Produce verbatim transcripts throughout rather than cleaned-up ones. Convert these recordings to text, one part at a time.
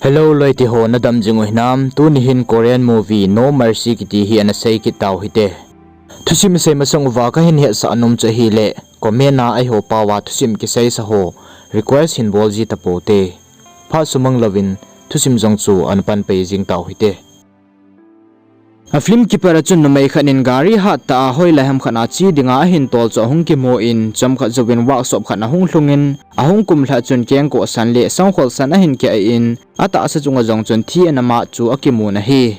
Hello loite ho, nadam jing u hinam? Tuni hin Korean movie No Mercy kiti hi ana sei kit tau hite. Thusim sei masang uva kahin hetsah nom chu ahile, comment a eiho pao a thusim kiseisa ho request hin bol ji tapoute. Phat sumang louvin thusim jong chu ana pan pai jing tau hite. A film kipat a chun numei khat in gari hat tah a hoilai ham khat a che dinga ahin tol chu ahung kimun, chomkhat jouvin workshop khat ahung lhungin, ahung kumlhah chun kengkoh san le sangkhol san ahin kiah in, atahsa chunga jong chun thi ana mat chu akimun ahi.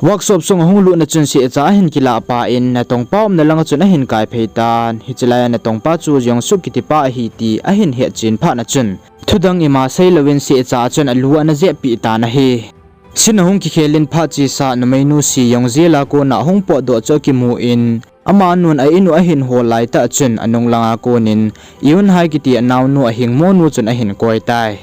Workshop sunga hung lutna chun sehcha ahin kilah pan, natongpa umna langa chun ahin kai phei tan. Hiche laia natongpa chu Jeong Suk kitipa ahi ti ahin hetchen phat a chun, thudang ima seilouvin sehcha a chun alu ana jep peh tan ahi. Scene ahung kikhel in phat chesa numeinu Siyong jail a kona ahung potdoh chu akimun, amanun a in u ahin hol laitah chun anung langa konin Eun Hai kiti anaonu ahingmonu chun ahin koi tai.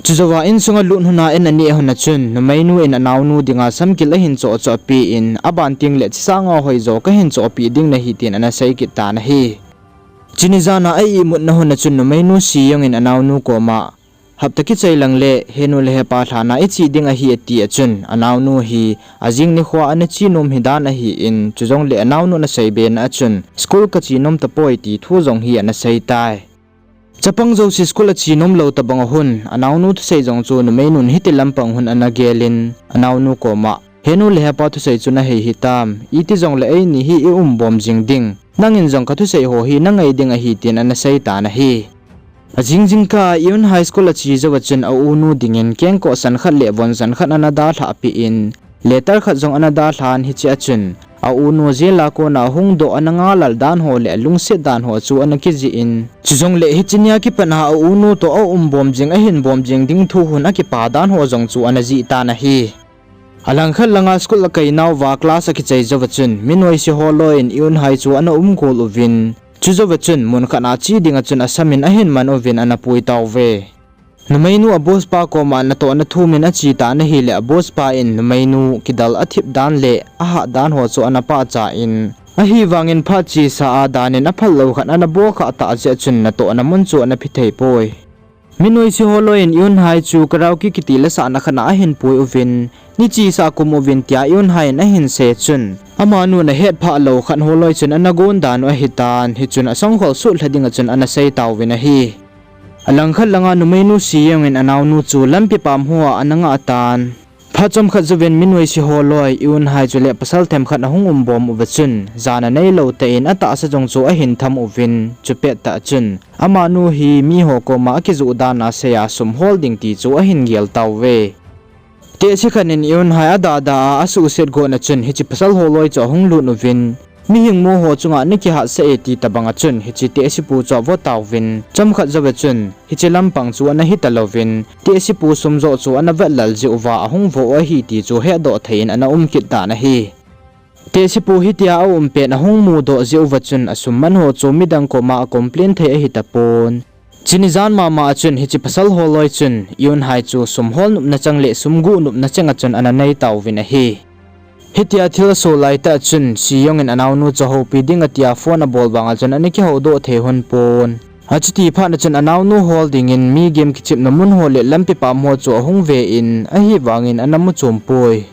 Chujouva insunga lut lhona in aneh lhon a chun numeinu in anaonu dinga samkil ahin choh choh pen, aban tengle chesanga hoijo kahin chohpeh ding nahi tin ana sei kit tan ahi. Chuni jana a imutna lhon a chun numeinu Siyong in anaonu koma, hapta kichai lang le henu le hepa lhana iche ding ahi ati a chun, anaonu hi ajing nikhoa ana che nom hidan ahin, chujongle anaonu ana seibena a chun, school kache nom tapoi ti thu jong hi ana sei tai. Chapang jouse school ache nom lou tobang a hin, anaonu thusei jong chu numeinun hiti lampang hin ana gelin, anaonu koma, henu le hepa thusei chu nahei hitam, iti jongle eini hi i-umbom jing ding, nangin jong kathusei ho hi nangai ding ahi tin ana sei tan ahi. Ajing jingkah a Eun Hai school ache jouva chun aunu dingin kengkoh san khat le von san khat ana dalhah peh in, letter khat jong ana dalhan hichea chun, aunu jail a kona hungdoh ana ngalal dan ho le alungset dan ho chu ana kijih in, chujongle hiche nia kipat a aunu toh aumbom jing ahin bom jing ding thu hin akipa dan ho jong chu ana jih tan ahi. Alangkhat langa school akainauva class akichai jouva chun, mi noise ho loiyin Eun Hai chu ana umkol uvin, chujouva chun mun khat a che dinga chun asamin ahin man uvin ana pui tauve. Numeinu a boss pa koma natohna thumin ache tan ahile a boss pa in numeinu kidal athip dan le ahat dan ho chu ana pachat in, ahivangin phat chesa a danin aphal lou khat ana bolkhah tah jeh chun natohna mun chu ana phi thei poi. Mi noise ho loiyin Eun Hai chu karaoke kiti lasahna khat a ahin pui uvin, ni chesa kum uvin tia Eun Hai in ahin sei chun, amanun ahetphah lou khat ho loi chun ana gon dan u ahitan, hichun asangkhol sutlha dinga chun ana sei tauvin ahi. Alangkhat langa numeinu Siyong in anaonu chu lampi pam hoa ana ngah tan. Phat chomkhat jouvin mi noise ho loi Eun Hai chule pasal themkhat ahung umbom uva chun, jana neilou tah in atahsa jong chu ahin tham uvin, chupettah chun, amanu hi miho koma akijoh dana seiya sum hol ding ti chu ahin gel tauve. Tehse khat in Eun Hai adahdah a asuhset gotna chun hiche pasal ho loi chu ahung lut uvin, mihing mu ho chunga nakihatsah e ti tobanga chun hiche tehsepu chu avo tauvin, chomkhat jouva chun hiche lampang chu ana hita louvin, tehsepu sum joh chu ana vetlal jeh uva ahung vo u ahi ti chu hetdoh thei in ana um kit tan ahi. Tehsepu hitia aumpet ahung mudoh jeh uva chun asum man ho chu midang koma acomplain thei ahitapon. Chuni jan mama a chun hiche pasal ho loi chun Eun Hai chu sum hol nopna chang le sum guh nopna changa chun ana nei tauvin ahi. Hitia thil aso laitah chun Siyong in anaonu chu houpi ding atia phone abol vanga chun ana kihoudoh thei lhon pon. Achuti phatna chun anaonu hol dingin mi game kichepna mun ho le lampi pam ho chu ahung ve in ahivangin ana muchom poi.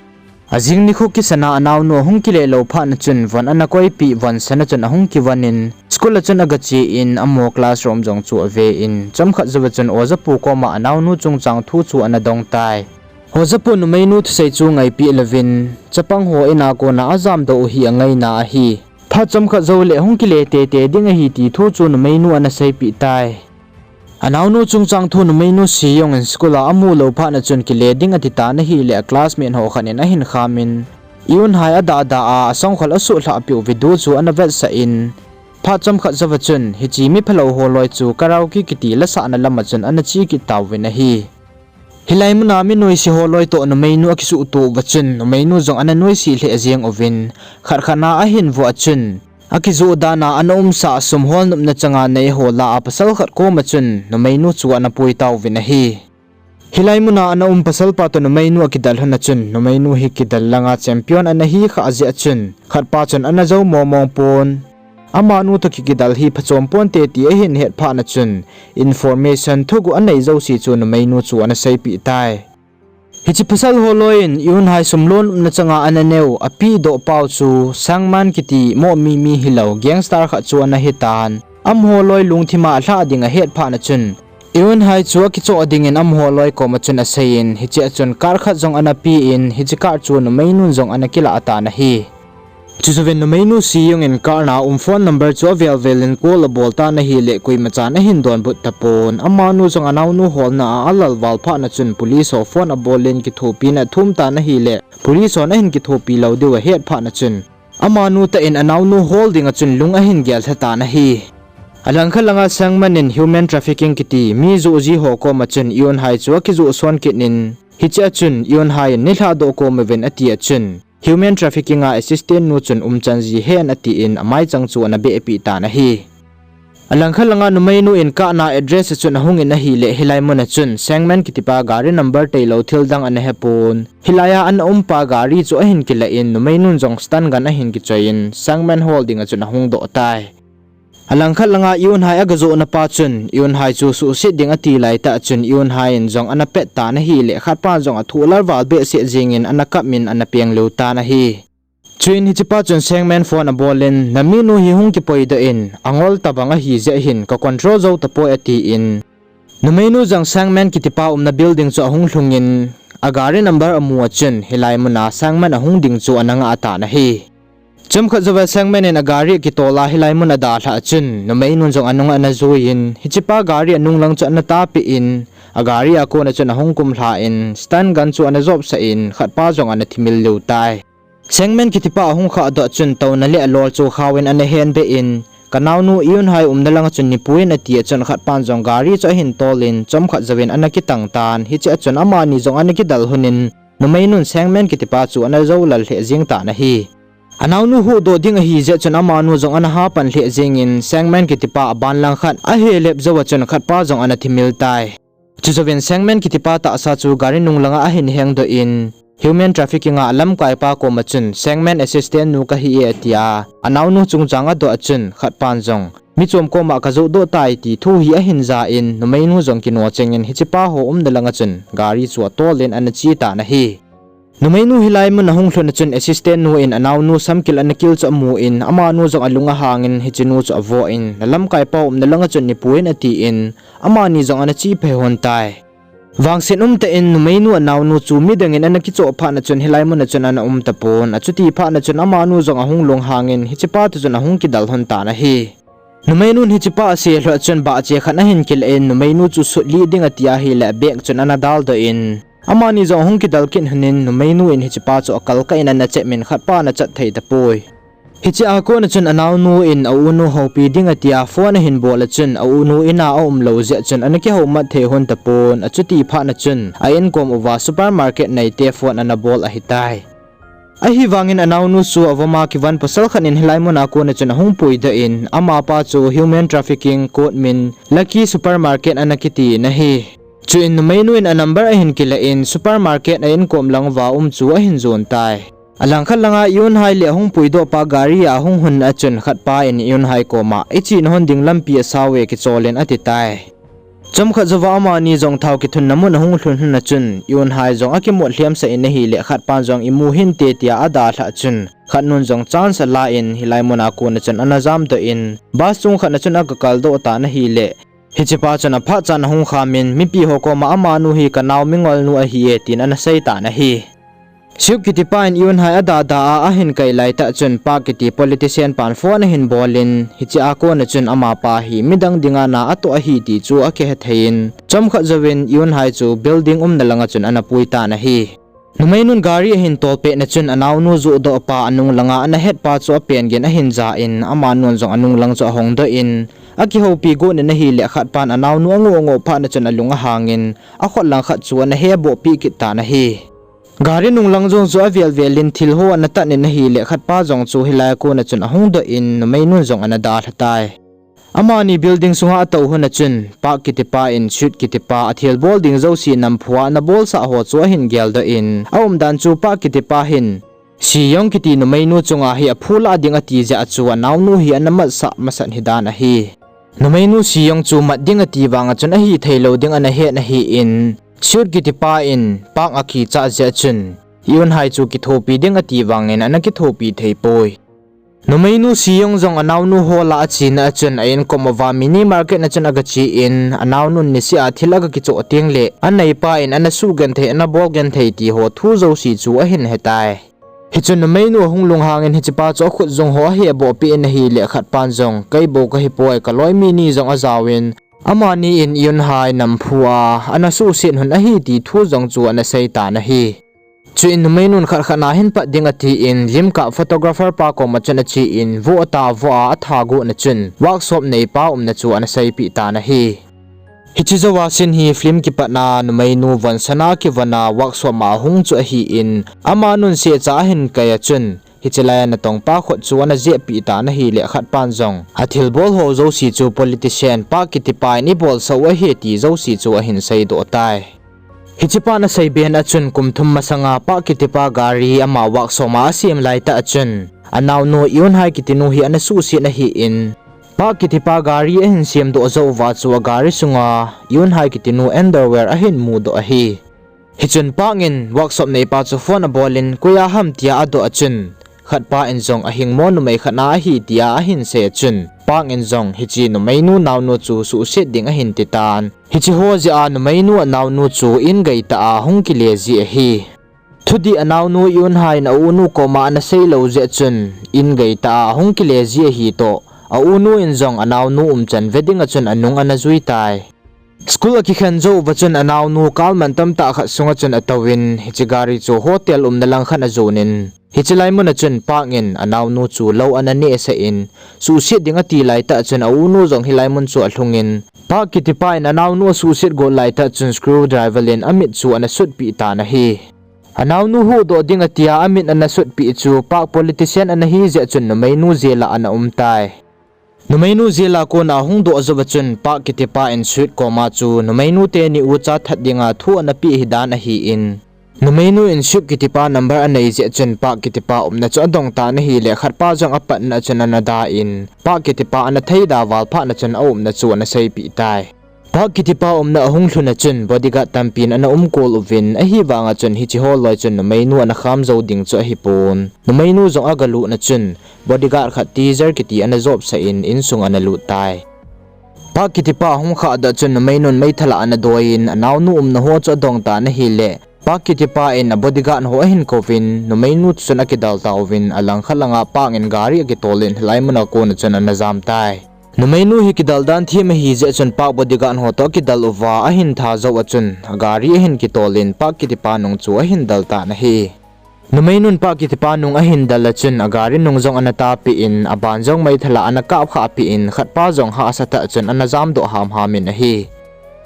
Ajing nikho kisana anaonu ahung kile lou phatna chun von ana koipeh von sana chun ahung kivonin, school a chun agache in amaho classroom jong chu ave in, chomkhat jouva chun ojapu koma anaonu chungchang thu chu ana dong tai. Ojapu numeinu thusei chu ngaipeh louvin, chapang ho ina kona ajamdoh u hi angaina ahi. Phat chomkhat joule hung kile teitei ding ahi ti thu chu numeinu ana seipeh tai. Anaonu chungchang thu numeinu Siyong in school a amu lou phatna chun kile ding atitan ahile a classmate ho khat in ahin khamin, Eun Hai adahdah a asangkhol asuhlhah peh u video chu ana vetsah in, phat chomkhat jouva chun hiche miphalou ho loi chu karaoke kiti lasahna lama chun ana che kit tauvin ahi. Hilai muna mi noise ho loi toh numeinu akisuhto uva chun numeinu jong ana noise lheh jeng uvin, khat khat a ahin voh a chun, akijoh dana ana umsah sum hol nopna changa neiho lah a pasal khat koma chun numeinu chu ana pui tauvin ahi. Hilai muna ana um pasalpa toh numeinu akidal lhon a chun numeinu hi kidal langa champion ana hikhah jeh a chun khatpa chun ana jou mongmong pon. Amanu toh kikidal hi phachom ponte ti ahin het phatna chun information thuguh anei jouse chu numeinu chu ana seipeh tai. Hiche pasal ho loi in Eun Hai sum lon umna changa ana neo, apeh doh pau chu Sangman kiti momi mi hilou gangster khat chu ana hitan. Amaho loi lungthim a alhah ding ahet phat na chun, Eun Hai chu akichoh dingin amaho loi koma chun aseiyin, hiche a chun car khat jong ana pen, hiche car chu numeinun jong ana kilah tan ahi. Chujouvin numeinu Siyong in car na um phone number chu avel vel in call abol tan ahile, koima chan ahin donbut tapon. Amanu jong anaunu holna a alal val phat na chun police ho phone abol in kithopina athum tan ahile, police hon ahin kithopi lou diu ahet phat na chun, amanu tah in anaunu hol ding a chun lung ahin gel lha tan ahi. Alangkhat langa Sangman in human trafficking kiti mi joh ji ho koma chun Eun Hai chu akijoh son kit in, hiche a chun Eun Hai in neilhah doh kom uvin ati a chun, human trafficking a assistant nu chun umchan ji hen atin amaichang chu ana behpeh tan ahi. Alangkhat langa numeinu in car na address a chun ahung in ahile, hilai mun a chun Sangman kitipa gari number tailou thil dang ana hepon. Hilai a ana umpa gari chu ahin kilah in, numeinun jong stun gun ahin kichoiyin, Sangman hol ding a chun ahung doh tai. Alangkhat langa Eun Hai agajoh na pa chun, Eun Hai chu suhset ding ati laitah chun, Eun Hai in jong ana pet tan ahile, khatpan jong athuh lal val behseh jengin ana kap in ana peng lheh tan ahi. Chuin hichepa chun Sangman phone abol in, naminu hi hung kipoi doh in, angol tabang ahi jeh hin, ka control jou tapoi atin. Numeinu jong Sangman kitipa umna building chu ahung lhungin, agari number amu a chun, hilai muna Sangman ahung ding chu ana ngah tan ahi. Chomkhat jouva Sangman in agari akitol a hilai mun adalhah a chun, numeinun jong anung ana juiyin, hichepa gari anung lang chu ana tapeh in, agari a kona chun ahung kumlhan, stun gun chu ana jopsah in, khatpa jong ana thimil lheh tai. Sangman kitipa ahung khahdoh chun touna le alol chu khauvin ana henbeh in, ka naonu Eun Hai umna langa chun neipuiyin ati a chun khatpan jong gari chu ahin tolin, chomkhat jouvin ana kitang tan, hiche a chun amani jong ana kidel lhonin, numeinun Sangman kitipa chu ana jou lal lheh jeng tan ahi. Anaonu huhdoh ding ahi jeh chun amanu jong ana hapan lheh jengin, Sangman kitipa aban langkhat ahelep jouva chun khatpa jong ana thimil tai. Chujouvin Sangman kitipa tahsa chu gari nung langa ahin hengdoh in, human trafficking a alamkaipa koma chun, Sangman assistant nu kahi e atia, anaonu chungchang adoh a chun, khatpan jong, mi chom koma kajohdoh tai ti thu hi ahin jan, numeinu jong kinoh chengin hichepa ho umna langa chun, gari chu atolin ana che tan ahi. Numeinu hilai mun ahung lhun a chun assistant nu in anaonu samkil ana kil chu amun, amanu jong alung ahangin hichenu chu avoh in, nalamkaipa umna langa chun neipuiyin atin, amani jong ana che phei lhon tai. Vangset umtah in numeinu anaonu chu midangin ana kichoh phat na chun hilai mun a chun ana um tapon, achuti phat na chun amanu jong ahung lunghangin hichepa toh chun ahung kidel lhon tan ahi. Numeinun hichepa ase lhon a chun bahche khat ahin kilah in, numeinu chu sutlih ding ati ahile bag chun ana daldoh in, amani jong ahung kidel kit lhonin, numeinu in hichepa chu akalkah in ana chepmin khatpa ana chat thei tapoi. Hiche a kona chun anaonu in aunu houpi ding atia phone ahin bol a chun, aunu in a aumlou jeh chun ana kihoumat thei lhon tapon, achuti phat na chun a-in kom uva supermarket neite phone ana bol ahitai. Ahivangin anaonu chu avoma kivon pasal khat in hilai muna kona chun ahung puidoh in, amapa chu human trafficking code min Lucky Supermarket ana kiti in ahi. Chuin numeinu in a number ahin kilah in supermarket a-in kom lang uva um chu ahin jon tai. Alangkhat langa Eun Hai le ahung puidoh pa gari a ahung lhun a chun khatpa in Eun Hai koma, iche nahon ding lampi asauve, kicholin ati tai. Chomkhat jouva amani jong thao kithunna mun ahung lhun lhun a chun, Eun Hai jong akimut lhemsah in ahile khatpan jong imu hinte tia adalhah a chun, khatnun jong chance alan hilai muna kona chun ana jamdoh in, bus chung khat na chun aga kaldoh tan ahile, hichepa chun aphat chan ahung khamin, mipi ho koma amanu hi kanao mingolnu ahi e tin ana sei tan ahi. Seok kitipa in Eun Hai adada a ahin kai laitah chun Park kiti politician pan phone ahin bolin, hiche a kona chun amapa hi midang dinga na atoh ahi ti chu akihethei in, chomkhat jouvin Eun Hai chu building umna langa chun ana pui tan ahi. Numeinun gari ahin tolpeh na chun anaonu johdoh pa anung langa ana hetpa chu apen gin ahin jan, amanun jong anung lang chu ahongdoh in, akihoupi got in ahile khatpan anaonu angoh ngoh phat na chun alung ahangin, akhut langkhat chu ana hebohpeh kit tan ahi. Gari nung lang jong chu avel velin thil ho ana tan in ahile khatpa jong chu hilai a kona chun ahungdoh in numeinun jong ana dalha tai. Amani building sunga atou lhon a chun, Park kitipa in Seok kitipa athilbol ding jouse namphu a ana bolsah ho chu ahin geldoh in, aumdan chu Park kitipa hin, Siyong kiti numeinu chunga hi aphu lah ding ati jeh a chu anaonu hi ana matsah masat hidan ahi. Numeinu Siyong chu mat ding ati vanga chun ahitheilou ding ana het ahin, Suit kitipa in Park akicha jeh a chun, Eun Hai chu kithopi ding ati vangin ana kithopi thei poi. Numeinu Siyong jong anaonu ho lah a chena a chun a inkom uva mini market na chun aga che in, anaonun niseh a thil aga kichoh teng le, aneipa in ana suh genthei, ana bol genthei ti ho thu jouse chu ahin hetai. Hichun numeinu ahung lunghangin hichepa chu akhut jung ho aheboh peh in ahile khatpan jong, kei bou kahi poi, kaloi mi ni jong ajaovin, amani in Eun Hai namphu a ana suhset hun ahi ti thu jong chu ana sei tan ahi. Chuin numeinun khat khat na hin pat ding atin, lim kap photographer pa koma chun ache in, voh ata voh a atha got na chun, workshop neipa umna chu ana seipeh tan ahi. Hiche jouva sin hi film kipatna numeinu vonsana kivona workshop ma ahung chu ahin, amanun sehcha ahin kai a chun, hiche lai a natongpa khut chu ana jeppeh tan ahile khatpan jong, athilbol ho jouse chu politician Park kitipa in eibolsah u ahi ti jouse chu ahin seidoh tai. Hichepan aseibe na a chun kum thum masanga Park kitipa gari ama workshop a asem laitah a chun, anaonu Eun Hai kitinu hi ana suhset ahin, Park kitipa gari ahin semdoh jouva chu agari sunga Eun Hai kitinu underwear ahin mudoh ahi. Hichun Park in workshop neipa chu phone abol in, koi a ham tia adoh a chun, khatpa in jong ahingmo numei khat na ahi tia ahin sei a chun, Park in jong hiche numeinu naonu chu suhset ding ahin titan. Hiche ho jeh a numeinu anaonu chu in geitah a hung kile ji ahi. Thudih anaonu Eun Hai in aunu koma ana seilou jeh a chun, in geitah a ahung kile ji ahi toh, aunu in jong anaonu umchan ve dinga chun anung ana jui tai. School akikhen jouva chun anaonu kal man tamtah khat sunga chun atouvin, hiche gari chu hotel umna langkhat ajonin, hiche lai muna chun Park in anaonu chu lou ana nehsah in, suhset ding ati laitah chun aunu jong hilai mun chu alhungin, Park kitipa in anaonu asuhset got laitah chun screwdriver in amit chu ana sutpeh tan ahi. Anaonu huhdoh ding atia amit ana sutpeh chu Park politician ana hi jeh chun numeinu jail a ana umtai. Numeinu jail a kona ahung doh jouva chun Park kitipa in Suit koma chu numeinu teni ucha that dinga thu ana peh hidan ahin, numeinu in Suit kitipa number anei jeh chun Park kitipa umna chu adong tan ahile khatpa jong apatna a chun ana da in, Park kitipa ana theida val phat na chun aumna chu ana seipeh tai. Park kitipa umna ahung lhun a chun bodyguard tampin ana umkol uvin, ahivanga chun hiche holoi chun numeinu ana kham jou ding chu ahipon, numeinu jong agalut na chun bodyguard khat teaser kiti ana jopsah in insung ana lut tai. Park kitipa ahung khahdoh chun numeinun meithal a ana doiyin anaonu umna ho chu adong tan ahile, Park kitipa in abodyguard ho ahin kouvin, numeinu chun akidal tauvin, alangkhat langa Park in gari akitolin hilai muna kona chun ana jam tai. Numeinu hi kidal dan them ahi jeh chun Park bodyguard ho toh akidal uva ahin tha jou a chun, agari ahin kitolin Park kitipa nung chu ahin dal tan ahi. Numeinun Park kitipa nung ahin dal a chun agari nung jong ana tapeh in, aban jong meithal a ana kapkhahpeh in, khatpa jong hahsatah chun ana jamdoh hamham in ahi.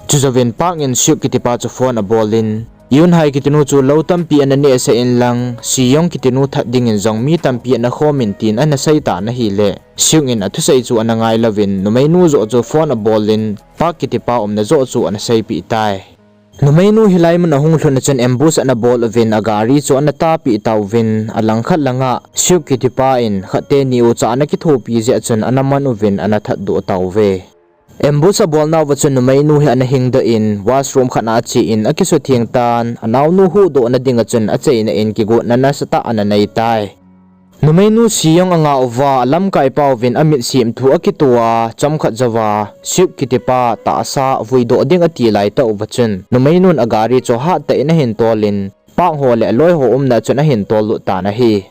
Chujouvin Park in Suit kitipa chu phone abolin, Eun Hai kitinu chu lou tampi ana nehsah inlang, Siyong kitinu that dingin jong mi tampi ana khomin tin ana seitan ahile, Suit in athusei chu ana ngailouvin, numeinu joh chu phone abolin, Park kitipa umna joh chu ana seipeh tai. Numeinu hilai mun ahung lhun a chun ambush ana bol uvin, agari chu ana tapeh tauvin, alangkhat langa Suit kitipa in khat teni ucha ana kithopi jeh a chun ana man uvin ana thatdoh tauve. Ambush abolnauva chun numeinu hi ana hingdoh in, washroom khat a achen akisutheng tan, anaonu huhdohna dinga chun acheina in kigotna nasatah ana neitai. Numeinu Siyong angah uva, alamkaipauvin amit semthu akitoa, chomkhat jouva, Suit kitipa tahsa vuidoh ding ati laitah uva chun, numeinun agari chu hattah in ahin tolin, Park ho le aloiho umna chun ahin tollut tan ahi.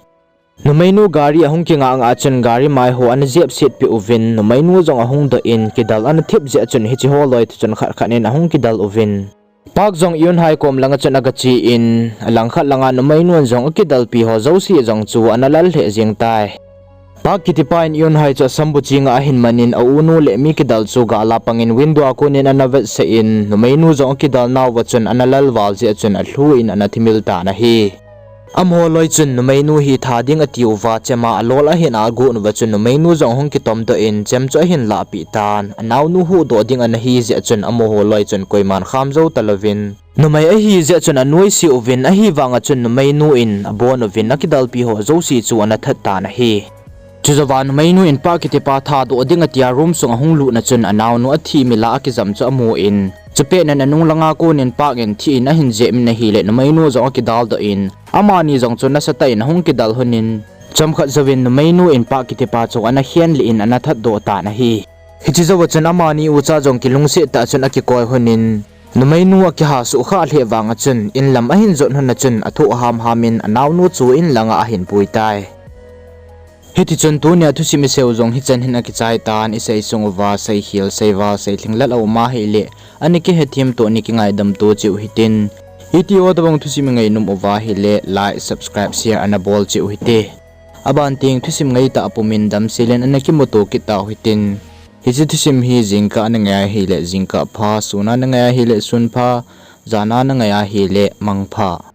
Numeinu gari ahung kingah ngah a chun gari maiho ana jepsetpeh uvin, numeinu jong ahung doh in, kidal ana thip jeh a chun hiche holoi toh chun khat khat in ahung kidal uvin, Park jong Eun Hai kom langa chun agachen, alangkhat langa numeinun jong akidalpi ho jouse jong chu ana lal lheh jeng tai. Park kitipa in Eun Hai chu asambu chenga ahin manin, aunu le mi kidal chu gal a pangin window a konin ana vetsah in, numeinu jong akidalnauva chun ana lal val jeh a chun alhu in ana thimil tan ahi. Amaho loi chun numeinu hi tha ding atiuva, chema alol ahin agot uva chun numeinu jong ahung kitomdoh in, chem chu ahin lahpeh tan, anaonu huhdoh ding ana hi jeh a chun amaho loi chun koiman kham jou talouvin, numei ahi jeh a chun anoise uvin, ahivanga chun numeinu in abon uvin, akidalpi ho jouse chu ana that tan ahi. Chujouva numeinu in Park kitipa thadoh ding atia room sung ahung lutna chun anaonu athi mila akijam chu amun, Chupet in anung langa konin Park in thi in ahin jep in ahile, numeinu jong akidaldoh in, amani jong chu nasatah in ahung kidal lhonin, chomkhat jouvin numeinu in Park kitipa chu ana khenlih in ana thatdoh tan ahi. Hiche jouva chun amani ucha jong kilungset tah chun akikoi lhonin, numeinu akiha suhkhah lheh vanga chun, inlam ahin jot lhona chun athoh hamham in anaonu chu inlanga ahin pui tai. Hitichun tunia thusim iseiu jong hichan hin akichai tan, isei sung uva seikhel, seival, seilhinglel aum ahile, ana kihethem toh, ana kingaidam toh cheh u hitin. Iti ho tobang thusim ingainom uva ahile like, subscribe, share ana bol cheh u hite. Aban teng thusim ngaitah pumin damsel in ana kimuto kit tau hitin. Hiche thusim hi jingkah a nangai ahile jingkah pha, sun a nangai ahile sun pha, jan a nangai ahile mangpha.